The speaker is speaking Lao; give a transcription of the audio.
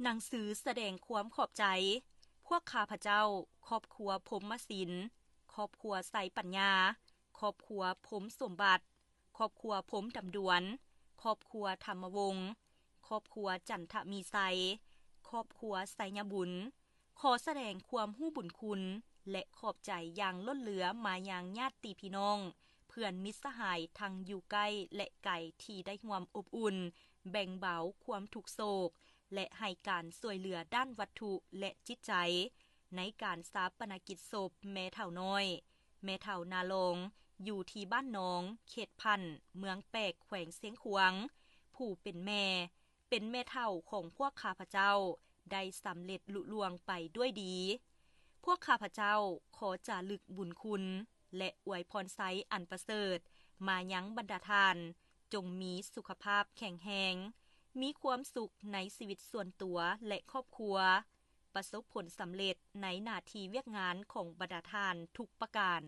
ໜັງສືສະແດງຄວາມຂອບໃຈ. ພວກຂ້າພະເຈົ້າ, ຄອບຄົວພົມມະສິນ, ຄອບຄົວໄຊປັນຍາ, ຄອບຄົວພົມສົມບັດ, ຄອບຄົວພົມດຳດວນ, ຄອບຄົວທຳມະວົງ, ຄອບຄົວຈັນທະມີໄຊ, ຄອບຄົວໄຊຍະບຸນ, ຂໍສະແດງຄວາມຮູ້ບຸນຄຸນ ແລະ ຂອບໃຈຢ່າງລົ້ນເຫຼືອມາຍັງຍາດຕິພີ່ນ້ອງ, ເພື່ອນມິດສະຫາຍທັງຢູ່ໃກ້ ແລະ ໄກ ທີ່ໄດ້ຮ່ວມອົບອຸ່ນ, ແບ່ງເບົາຄວາມທຸກໂສກ ແລະ ໃຫ້ການຊ່ວຍເຫຼືອດ້ານວັດຖຸ ແລະ ຈິດໃຈ ໃນການຊາປະນະກິດສົບແມ່ເຖົ້ານ້ອຍ, ແມ່ເຖົ້ານາລອງ, ຢູ່ທີ່ບ້ານໜອງ, ເຂດພັນ, ເມືອງແປກ, ແຂວງຊຽງຂວາງ, ຜູ້ເປັນແມ່, ເປັນແມ່ເຖົ້າຂອງພວກຂ້າພະເຈົ້າ ໄດ້ສຳເລັດລຸລ່ວງໄປດ້ວຍດີ. ພວກຂ້າພະເຈົ້າຂໍຈາລຶກບຸນຄຸນ ແລະ ອວຍພອນໄຊອັນປະເສີດມາຍັງບັນດາທ່ານ, ຈົ່ງມີສຸຂະພາບແຂງແຮງ, ມີຄວາມສຸກໃນຊີວິດສ່ວນຕົວ ແລະ ຄອບຄົວ, ປະສົບຜົນສຳເລັດໃນໜ້າທີ່ວຽກງານຂອງບັນດາທ່ານທຸກປະການ.